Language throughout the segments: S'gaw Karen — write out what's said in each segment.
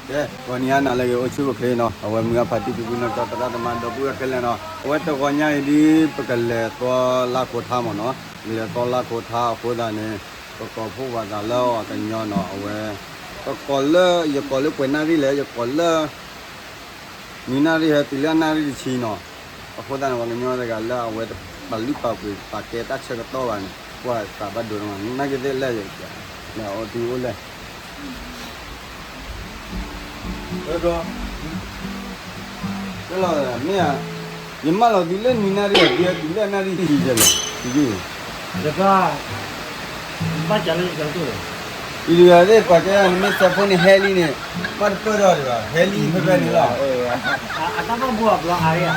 ကဲ ဂီၤနံၤဟါနၤလၢအဂ့ၤ အိၣ်ဆူၣ်အိၣ်ချ့နီၤ, အဝဲမုၢ်ဂၢ်ဖါတံၢ် ဖံဖုနီၢ်ကၠီ သရၣ်သမါ ဒီပုၢ်ဝဲၢ်ခဲလၢာ်နီၤ, အဝဲတဂီၤညါအံၤဒ် ပကလဲၤသီလါခိၣ်ထါမ့ၢ်နီၤ, လဲၤသီလါခိၣ်ထါအဃိသတးန့ၣ် ပကိးဖှိၣ်ပှၤသးလၢအီၤကညီနီၤ, အဝဲ ပကိးလၢ ယကိးလၢပှဲၤနၣ်ရံၣ်လဲၣ်, ယကိးလၢ နွံနၣ်ရံၣ်ဟဲတုၤလၢအနၣ်ရံၣ်တဆံနီၤ, အဃိသတးန့ၣ် ပှၤကညီတဂၤလၢအဝဲတပာ်လုၢ်ပာ်ပှ့ၤပာ်ကဲတၢ်ဆၢကတီၢ်ဘၣ်န့ၣ် ပှၤသးဘၣ်ဒိတမး နာ်က့သ့ၣ်လဲၣ်ယဲ, အီၤတုၤအိၣ်လဲၣ် လီၤ, မ့ၢ်ဧါ, ယမၢလီၤသုလၢနွံနၣ်ရံၣ် ယတုၤလၢအနၣ်ရံၣ်တဆံယဲလီၤ, ယ ဘၣ်ကလၢယကတိၢ်, အံၤတဂၤသ့ၣ်ပှၤကဲဒၣ် နမ့ၢ်စဲးဖိန့ၣ်ဟဲလံန့ၣ် ဘၣ်တပၢၢ်ထီၣ်ဒံးဘၣ်, ဟဲလံဖဲဖဲန့ၣ်လီၤ, အတၢ်ဘၣ်ဘှီအဘျီအါ,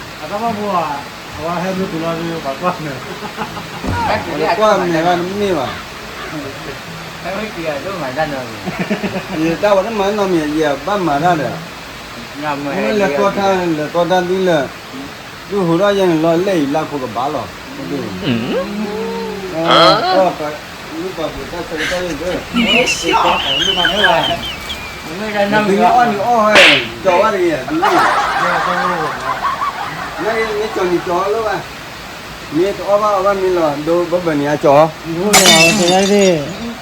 အတၢ်ဘၣ်ဘှီ, အဝဲဟဲဘျုးတုၤလီၤဒုး ပှၤကွၢ်မဲာ်, ပှၤကွၢ်မဲာ်ဘၣ်တမ့ၢ်ဘၣ်, ယတၢ်ဝဲတမၤနီတမံၤ ယဘၣ်မၤတၢ်ဒီး, မ့ၢ်လဲၤသီထါ လဲၤသီထါသုလၢ သုဟူးထီၣ်ယဲန့ၣ်လီၤ လဲၣ်အံၤလါခိၣ်ကဘၣ်လီၤ, လုၢ်ပာ်ပှ့ၤတၢ်ဆၢကတီၢ်ယဲၢ်, သုမ့ၢ်အီၣ်န့ၣ်အီၣ်ဝဲ, ကၠီၤဝဲတဂ့ၤ, မ့ၢ်ကၠီၤန့ၣ်ကၠီၤလၢၤဘၣ်, မ့ၢ်တအီၣ်ဘၣ်အီၣ်ဘၣ်မ့ၢ်လီၤ ဒိဘၢဘၢန့ၣ်အကၠီၤ, အဝဲတဲဒၣ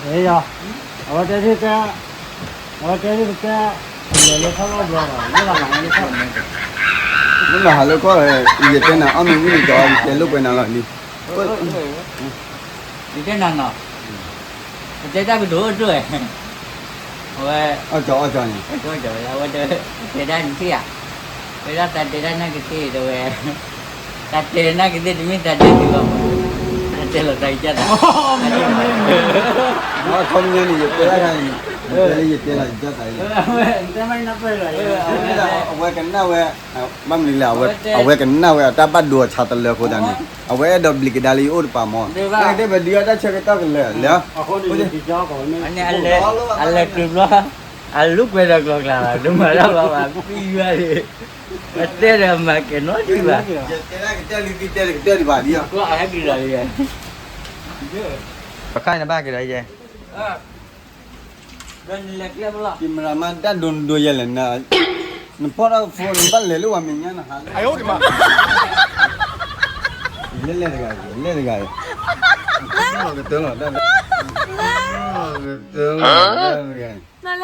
်, အဝဲတဲဒၣ်, အဝဲတဲဒၣ်ပတဲ, လဲၤလၢထီၣ်လီၢ်ဘျီဘၣ်, လၢဘၣ်လီၤလၢထီၣ်, မ့ၢ်လီၤဟးလၢကီၢ်, ယတဲနၤ အီၣ်မ့ၢ်ဝံၤန့ၣ်ကၠီၤ ယတဲလိာ်ကွဲနၤလီၤလံ, ယတဲနၤနီၤ, ပတဲတၢ်ကတိၤအိၣ်တ့ၢ်, အဝဲ, အီၣ်ကၠီၤအီၣ်ကၠီၤန့ၣ်, အဝဲတဲ, တဲဒၣ်နထံၣ်ဧါ, ဝဲဒၣ်သးတဲဒၣ်နၢ်ကသ့ၣ်တဲဝဲ, သးတဲနၢ်ကသ့ၣ်တမ့ၢ်သးတဲတုၤလီၤ, သးတဲလီၤသးကစၢ်သး, အခီပညီန့ၣ် ယတဲဒၣ်ခါန့ၣ်, ယတဲလၢယတဲလီၤယကစၢ်သးအံၤ, အဝဲကနၣ်ဝဲ, ဘၣ်မနုၤလဲၣ်, အဝဲကနၣ်ဝဲအတၢ်ဘၣ်ဒိအဆါတလၢအဃိသတးန့ၣ်, အဝဲအဲၣ်ဒိးဘျံးကဒါလၢယအိၣ်တပၤမၢ်, နကတဲပဒုးအတၢ်ဆၢကတီၢ်ကလၢာ်လဲၣ်, အလဲၤတုၤဘျီ, အလူၤကွဲဒီးကျီၤကျါလီၤ ဒိၣ်မးတၢ်ဘၣ်ဘၣ် ပံၢ်ယွၤန့ၣ်, အတဲဒီးမၤကဲၤနီတဂၤဘၣ်, ယတဲဒၣ်ကတဲလံ သုတဲတကတဲဒံးဘၣ်ဒ်, ပခါအံၤနဘၣ်က့ၤဒီးယဲ, ကံမရမါတၢ်ဒိနဒိယဲလဲၣ်, နဖီၣ်ထီၣ်ဖိနဘၣ်လဲၤလၢပှၤမဲာ်ညါနဟးလၢ, လဲၤလဲၤတဂၤ, လဲၤတဂၤ, ကတၢၢ်လီၤ, ကတၢၢ်လီၤ,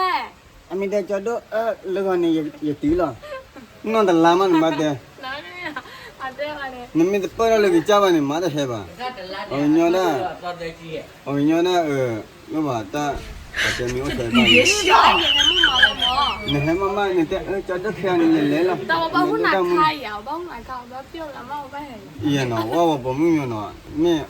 အမ့ၢ်တဲကၠီဒိၣ်လၢဂီၤန့ၣ် ယတုၤလီၤ, နီၢ်တလါမးနမၤတဲ, နမ့ၢ်တပၢၢ်ထီၣ်လၢကစၢ်ဘၣ်န့ၣ် မၤတဟဲဘၣ်, ပှၤကညီဒၣ်, ပှၤကညီဒၣ်, လၢဘၣ်တၢ်, ပှၤတဲမ့ၢ်အိၣ်ထဲဘၣ်, နဟဲမးမး နတဲကၠီဒိၣ်ခဲအံၤန့ၣ် ယလဲၤလီၤ, တၢ်ဝဲဘၣ်မုၢ်နၤခါအံၤ, ယဲနီၤ ဝဲပှၤပိာ်မုၣ်ညီနီၤ, မ့ၢ်,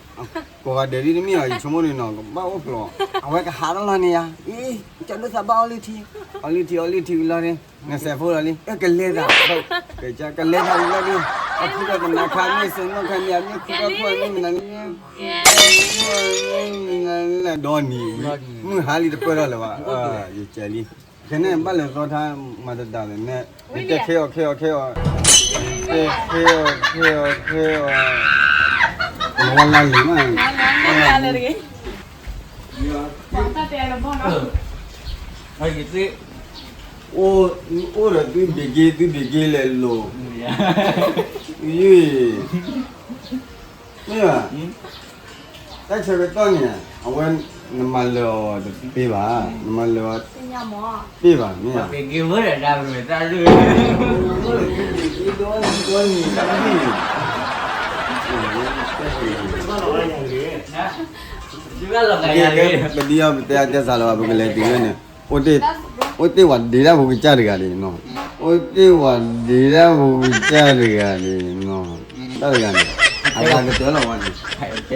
ကိးဂၤဒဲးဒ်တမ့ၢ်အီၤ ယဆိကမိၣ်န့ၣ်နီၤ ကဘၣ်အိၣ်ဖျိး, အဝဲကဟးထီၣ်လီၤန့ၣ်ယါ, အံၤ, ကၠီဒိၣ်သးဘၣ်အီၣ်လုၢ်ထံ, အီၣ်လုၢ်ထံ အီၣ်လုၢ်ထံလီၤန့ၣ်, နစဲးဖိလီၤလံ, ကလဲၤသး, ကလဲၤသးလီၤန့ၣ်, အဖုဒီးကနၣ်ခါမ့ၢ်စဲးနီၢ်ခါန့ၣ် အမ့ၢ်ခူၣ်ထီၣ်ခိၣ်န့ၣ်မနုၤ, လဲၤဒီနံၤ, မုၢ်ဟါလံတပၢၢ်ထီၣ်လၢၤဘၣ်, ယကဲလံ, ခဲန့ၣ်ဘၣ်လဲၤသီထါ မၤတဒၣ်လဲၣ်န့ၣ်, ယတဲခဲအီၤခဲအီၤခဲအီၤ, ယတဲခဲအီၤခဲအီၤခဲအီၤ, ဝါလါလံၤမး, အိၣ်ဒီးသုဘ့ၣ်က့ သုဘ့ၣ်က့လဲၤလိၤ, ယ, မ့ၢ်ဘၣ်, တၢ်ဆၢကတီၢ်န့ၣ် အဝဲ, နမၤလၢာ်အီၤတသ့ဘၣ်, နမၤလၢာ်အီၤ, သ့ဘၣ်မ့ၢ်ဧါ, ပဒံအီၤပတဲအတဲစးလီၤဘၣ် ပကလဲၤတုၤလၢန့ၣ်, အိၣ်တ့ၢ်ဝဲဒ့ဒၣ်ပကစၢ်တဂၤန့ၣ်နီၤ, အိၣ်တ့ၢ်ဝဲဒ့ဒၣ်ပကစၢ်တဂၤန့ၣ်နီၤ, တၢ်တဂၤန့ၣ်, အသးကတၢၢ်လီၤဝဲန့ၣ်,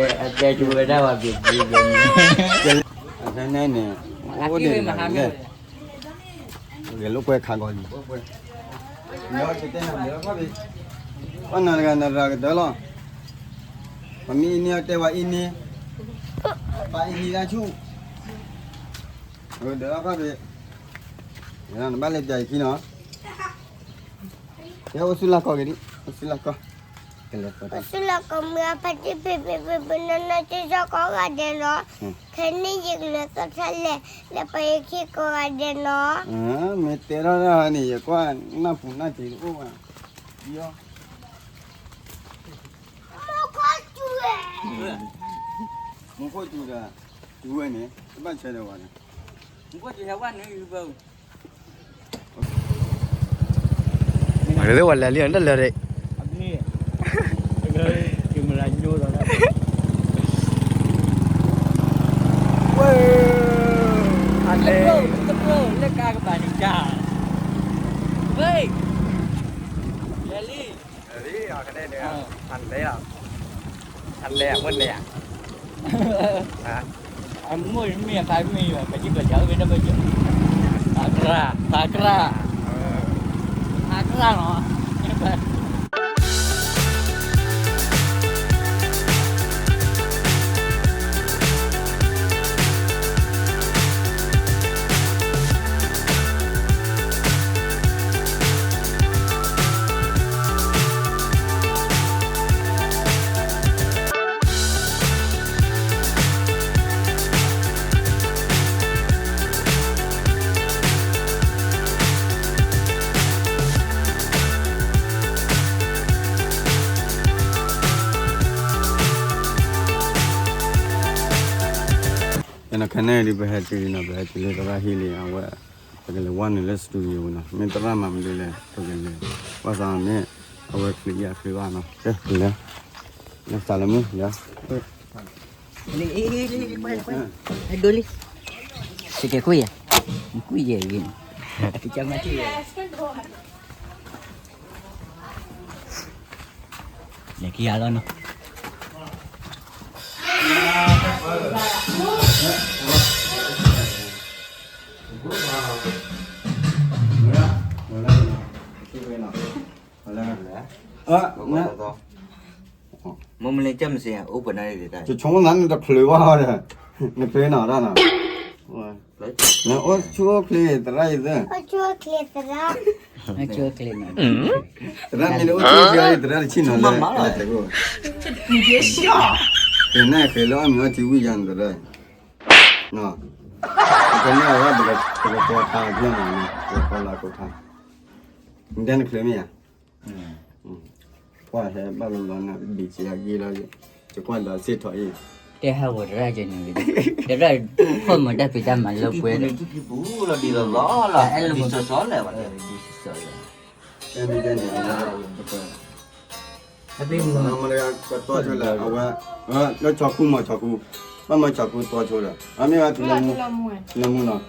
အတဲဝဲဒၣ်ဝဲဘ့ၣ်ဘ့ၣ်ဘ့ၣ်န့ၣ်, အခဲန့ၣ်န့ၣ်, အိၣ်ဒ့ၣ်မၤဟါလဲၣ်, ဂဲၤလိာ်ကွဲခါဂီၤလံ, ပှၤနီၢ်တဂၤနီၢ်တဂၤကတၢၢ်လီၤ, ပမ့ၢ်အံၤန့ၢ်တဲဝဲအံၤန့ၢ်, ပၢ်အံၤန့ၢ်ဒၣ်ဆူၣ်, ဒၢးလီၤခီၣ်ဖံး, နဘၣ်လဲၤပျးယခံနီၤ, ကဲအိၣ်ဆူၣ်လၢ်ကီၢ်က့ၤဒံး, အိၣ်ဆူၣ်လၢ်ကီၢ်, ပစုလီၢ်ကမုၢ်အဖါတံၢ်ဖံးဖံးဖုးဖုးနီၢ်နီၢ်ကၠီကီးဂၤဒဲးနီၤ, ခဲန့ၣ်ယကလဲၤသီၣ်ထီၣ်လဲၣ် လၢပှၤယခံကိးဂၤဒဲးနီၤ. မ့ၢ်တဲထီၣ်တၢ်န့ၣ် ယကွၢ်နၢ်ပူၤနၢ်က့ၤတအိၣ်ဘၣ်, မူခိၣ်စူၤဝဲ, မူခိၣ်စူၤဒီး စူၤဝဲန့ၣ် တဘၣ်ဆၢဒီးဝဲန့ၣ် မူခိၣ်စူၤဟဲဝဲနုၤဘၣ် မၤကသ့ဝဲလဲၤလံတလၢာ်ဒံး, ကမၤလၢညိဒီးလၢ, ဝဲ, အန့ၣ်, တဘျီ, တဘျီ, လၢကါကဘၣ်န့ၣ်ကါ, ဝဲ, လဲၤလံ, လဲၤလံ, အန့ၣ်, အလဲၤ, အလဲၤ, ဝဲန့ၣ်ဧါ, အမိၢ်မ့ၢ်အဖါမ့ၢ်ယွၤ ပကဘၣ်စံးဝဲဒၣ်ဘၣ်ယွၤ, သးကရၢ, သးကရၢ, သးကရၢလီၤ. ခဲန့ၣ်ဒ်ပဟဲတုၤလံနီၤ ပဟဲတုၤလၢသရၣ်ဟံၣ်လံ အဝဲ ပကလဲၤဝဲနုာ်လၢ studio နီၤ မ့ၢ်သရၣ်မၤမနုၤလဲၣ် ပကလဲၤ ဘၣ်ဆၣ်မ့ၢ် အဝဲချုးယၤချုးဘၣ်နီၤ ကဲ ပလဲၤ လၢစးလၢမုၢ် လၢ ဒိလံ စကဲကွံာ်ယဲ ကွံာ်ယဲ လဲၤခံဂၤလီၤနီၤ မ့ၢ်မနုၤလဲၣ် ကမစ့အိၣ်ပနၢ် ယဆိကမိၣ်နၤန့ၣ်တချုးဘၣ်ဒီး နချုးနီၤတၢ်နီၤ နအိၣ်ဆူၣ်အိၣ်ချ့သရၣ်အံၤသ့ သရၣ်မ့ၢ်နအိၣ်ဆူၣ်အိၣ်ချ့ သရၣ်မ့ၢ်နအိၣ်ဆူၣ်အိၣ်ချ့သရၣ်တဆံၣ်နီၤလၢ ကဲန့ၣ်ဃဲၤလၢအီၣ်မ့ၤအီထံဝံၣ်ယါန့ၣ်သရၣ် ကဲန့ၣ်အဝဲ ပကကွၢ်ဖးဖျၢၣ်နီၤ ပကွၢ်လၢကိးဖး နတဲနချုးမ့ၢ်ဧါ ကွၢ်ဟဲဘၣ်လီၤလီၤနၤ ဘံၣ်စ့အဂ့ၢ်လီၤ ယကွၢ်ဒီးစ့ၢ်ထီၣ်အံၤ တဲဟးဂီၤသရၣ်ကဲန့ၣ် သရၣ် ဖီၣ်မၤတၢ်ဖံးတၢ်မၤလၢပှဲၤဒီး လီၤဒ်လီၤလီၤလီၤ အဲၣ်လၢမုၢ်စီၤစီၤလဲၣ်ဝဲ စီၤစီၤလဲၣ် တဲမ့ၢ်တဲန့ၣ် မ့ၢ်ကတီၢ်ဆိလၢအဝဲ လၢဆီခူမ့ၢ်ဆီခူ ဘၣ်မ့ၢ်ဆီခူတီဆိဒီး အမ့ၢ်ဝဲထူလၢမူ ထူလၢမူနီၤ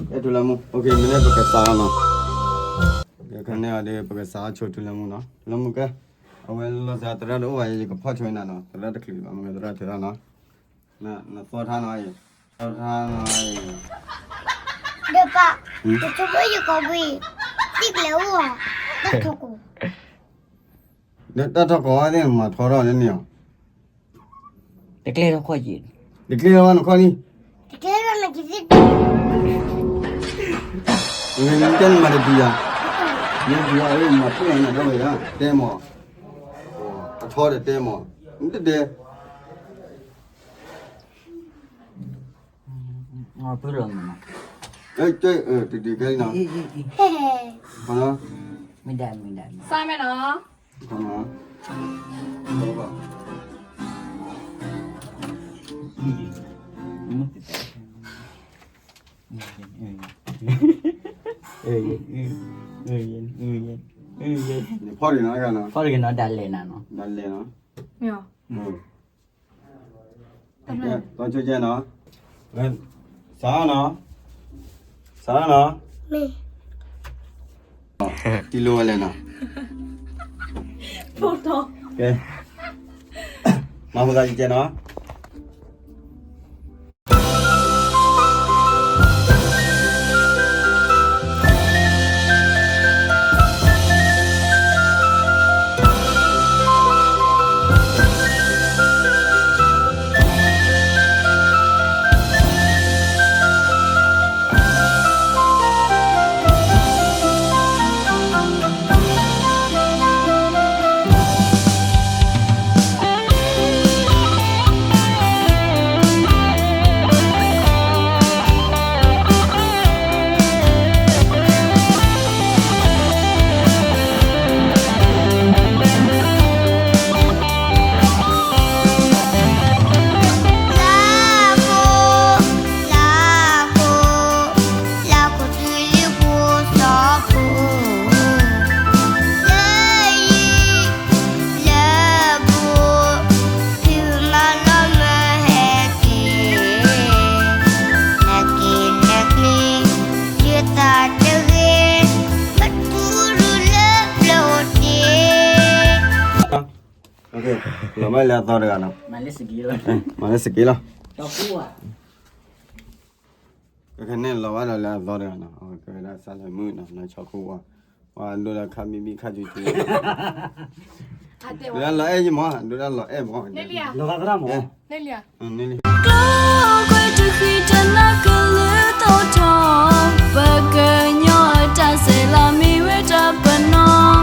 အဲၣ်ထူလၢမူ မ့ၢ်န့ၣ်ပကစးနီၤ ခဲန့ၣ်အီၤဒီး ပကစးဆိထူလၢမူနီၤ ထူလၢမူကဲ အဝဲလီၤစးသရၣ်တအိၣ်ဘၣ် ယကဖီၣ်ဆိနၤနီၤ သရၣ်တချုးဘၣ် မ့ၢ်သရၣ်ထုးထီၣ်နီၤ နသီထါနီၤအံၤ သီထါနီၤအံၤ ဒီးပၢ် တဆိကမိၣ်ယကီၢ်ကွံာ် သံကျဲအိၣ် တၢ်ထီၣ်ကိး တၢ်ထီၣ်ကိးဝဲသ့ၣ်မၤထီထီၣ်န့ၣ်န့ၣ် တကျဲထီၣ်ခီၣ်ယံာ် တကျဲထီၣ်နခီၣ်လံ တကျဲထီၣ်နကသ့ၣ် နတဲနမၤတဒံးယါ နဒံးယါမၤဖုၣ်နၤဒီးဝဲယါ တဲမး အထီဒီးတဲမး နတတဲ ဖုၣ်လီၤမး တဒံးခဲလံနီၤ မ့ၢ်ဒၣ်မ့ၢ်ဒၣ် စၢ်မဲနီၤ ဖီၣ်တဂ့ၤနီၤ ဖီၣ်တဂ့ၤနီၤ ဒၣ်လဲာ်နၤနီၤ ဒၣ်လဲာ်နီၤ မ့ၢ် သီဆိကဲနီၤ စးနီၤ စးနီၤ တံၤလိဝဲလဲၣ်နီၤ ကဲ မၤဖိသၣ်ကဲနီၤ လီၤဘၣ်လၢအသီတဂၤနီၤ, မၤလၢစက့လီၤ, ကခဲန့ၣ်လီၤဘၣ်ဒီးလၢအသီတဂၤနီၤ, ကဲဝဲဒၣ်စးလဲၤမုၣ်နီၤ လၢဆီခိၣ်ဝါ, ပှၤဒိၣ်ဒၣ်ခါဘံၣ်ဘံၣ်ခါကၠူကၠူ, ဒိၣ်ဒၣ်လီၤအဲၣ်ယမီၤ, ဒိၣ်ဒၣ်လီၤအဲၣ်မီၤ, လီၤဂာ်သရၣ်မီၤ, န့ၣ်လံ ကျိကွဲတဃံတနၢ်ကလုၢ်သီၣ်ထီၣ်, ပကညီအတၢ်ဆဲးလီၤမ့ၢ်ဝဲတၢ်ပနီၣ်,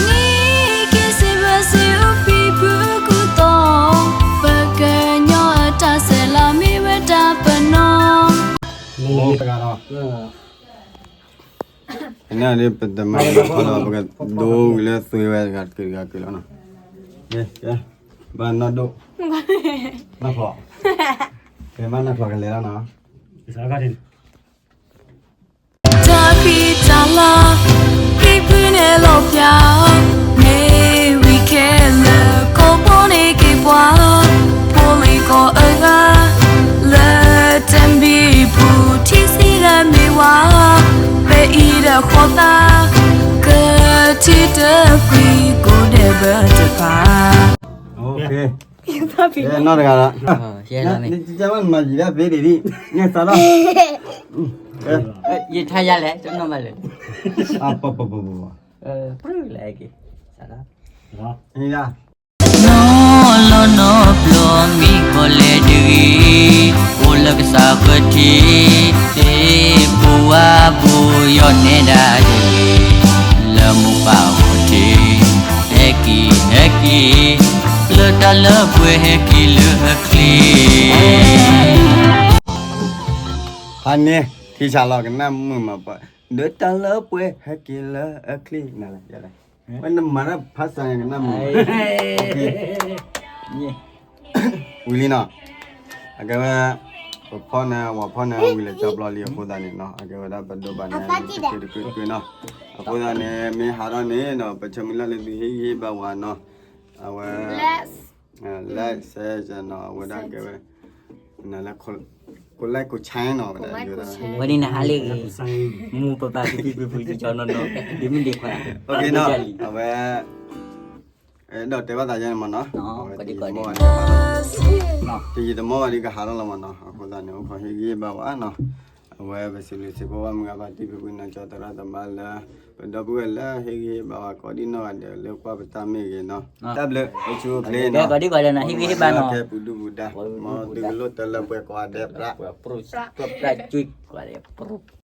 နံၣ်က့ၤစံးဘျုးစံးအူဖံဖုကူၣ်သီၣ်, ပကညီအတၢ်ဆဲးလီၤမ့ၢ်ဝဲတၢ်ပနီၣ်, တဂၤဒီး န့ၣ်ဒ်ပတမၤလီၤ ပကဒိဝံၤလၢသွ့ဝဲတဂၤတကုာ်တဂၤကုာ်လီၤနီၤ, ဘၣ်နီၢ်ဒိၣ်, နီၢ်ဖျိး, ကဲဘၣ်နီၢ်ဖျိးကလဲၤလီၤနီၤ, တၢ်ဖံးတၢ်လၤ, ဖံဖုန့ၣ်လီၤပျၢ်, မ့ၢ်ဝံၤခဲလၢာ် ကီၢ်ပူၤန့ၣ်က့ၤပှၤ, ဖိလံၤကီၢ်အဂၤ, လၢတမံၤပူၤထံဆံဂၤမ့ၢ်ဝဲ, ပအံၤဒီးဃီသး, ကထံတပှံၤ ကိးဒဲးဘၢတဖၣ်, နီၢ်တဂၤလီၤ, ယထါယါလဲၣ် တနီၢ်မးလဲၣ်, ပလဲၣ်က့ၤ, နီၢ်လီၤနီၢ်ပျီမံၤကီၢ်လဲၣ်တဂ့ၤ, အိၣ်လၢကစၢ်ဃၢၤထံး, ပဝါဘိယီၢ်နဲဒၣ်တဂ့ၤ, လၢမိၢ်ပၢ်အဂီၢ်ထံး, ဟဲက့ၤ ဟဲက့ၤ, လၢတၢ်လၢပှဲၤဟဲက့ၤလၢအချ့ ဖးန့ၣ် ထံဆးလီၤကနၣ်မုာ်မးပှၤ, ဒီးတၢ်လၢပှဲၤဟဲက့ၤလၢအချ့, ဝဲနမၤတၢ်ဖးစးန့ၣ်ကနၣ်မုာ်, ဝံၤလံနီၤ, အကဲဝဲ, ပဖီၣ်န့ၣ် ဝၤဖီၣ်န့ၣ် ဝံၤလၢကၠီဘျီလံအဃိသတးန့ၣ်နီၤ, အကဲဝဲဒၣ်ပဒိးဘၣ်န့ၣ် တကုာ်တကုာ်တကုာ်နီၤ, အဃိသတးန့ၣ် မ့ၢ်ဟးထီၣ်န့ၣ်ဒီး ပဆၢမုၢ်လၢ်လၢသုဟ့ၣ်ဂံၢ်ဟ့ၣ်ဘါဝဲနီၤ, အဝဲ like share နီၤ, အဝဲဒၣ်ကဲဝဲ, နလၢ ကိးlikeကိးshareနီၤ, ဝဲဒၣ် ဝဲဒၣ်နဟးလၢဂ့ၤ, မူပပာ်ဖံဖံဖုဖုကၠီနီၢ်နီၢ်, ဒ်မ့ၢ်ဒ်ခွါ, အဝဲ, အဲၣ်ဒိးတဲဘၣ်သးယဲန့ၣ်မးနီၤ, တယံာ်တမီၢ်ဘၣ်ဒီးကဟးထီၣ်လီၤမးနီၤ, အဃိသတးန့ၣ် အိၣ်ခိးဟ့ၣ်ဂံၢ်ဟ့ၣ်ဘါဝဲနီၤ, အဝဲပစံးဘျုးစံးဖှိၣ်ဘၣ်မုာ်ဂ့ၤ ပှၤတံၤဖိဖုနီၢ်ကၠီသရၣ်သမါလၢ ပဒီပုၢ်ဝဲၢ်လၢဟ့ၣ်ဂံၢ်ဟ့ၣ်ဘါဝဲကိးဒံနီၢ်ဂၤဒဲးလၢကွၢ်ပတၢ်မ့ၢ်ဂ့ၤနီၤ, တၢ်ဘျုး အိၣ်ဆူၣ်အိၣ်ချ့နီၤ, ဟ့ၣ်ဂံၢ်ဟ့ၣ်ဘါနီၤ, ပူၤဒုပူၤဒါ, မ်သုကလိၣ်တၢ်လၢပှဲၤကိးဂၤဒဲး, ပရၢ, ပရၢ, ပရၢ,